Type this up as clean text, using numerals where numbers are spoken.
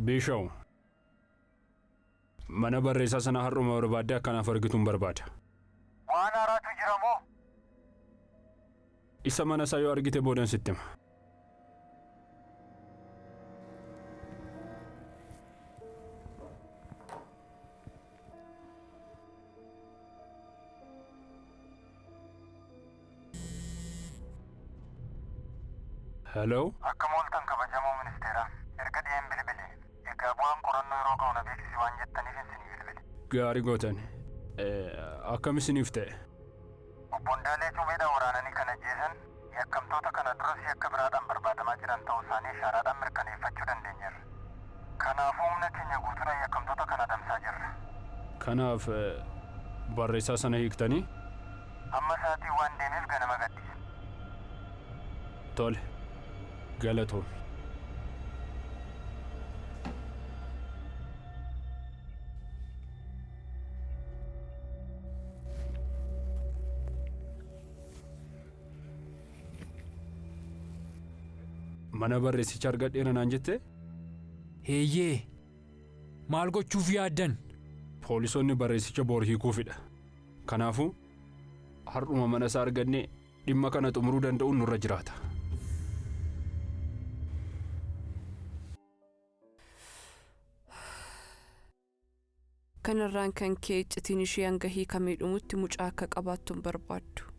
Biishaw, mana barreessaa sana har'uma barbaaddee akkanaaf argituun barbaada. Waan haaraatu jira moo? Isa mana isaa yoo argite boodan sitti hima. Hello? Akkam ooltan kabajamoo ministeeraa. Erga dhi'een bilbile. Egaa bu'aan qorannoo yeroo ga'u na beeksisi waan jettaniif isinii bilbile. Gaarii gootan. Akkam isiniif ta'e? Obbo Ndaalee cubeedhaan waraananii kan ajjeesan yakkamtoota kana duras yakka biraadhaan barbaadamaa jiran ta'uu isaanii ishaaraadhaan mirkaneeffachuu dandeenyeerra. Kanaafuu humna keenya guutuudhaan yakkamtoota kana adamsaa jirra. Kanaaf barreessaa sana hiiktanii? Amma sa'aatiin waan deemeef ganama gadhiisna. Tole. Galatoomi. Mana barreessicha argadheera naan jettee? Eeyyee. Maal gochuuf yaaddan? Poolisoonni barreessicha boor hiikuufidha. Kanaafuu har'uma mana isaa argannee dhimma kana xumuruu danda'uun nurra jiraata. Kanarraan kan ka'e iccitiin ishee hanga hiikamee dhumutti mucaa akka qabaattu hin barbaaddu.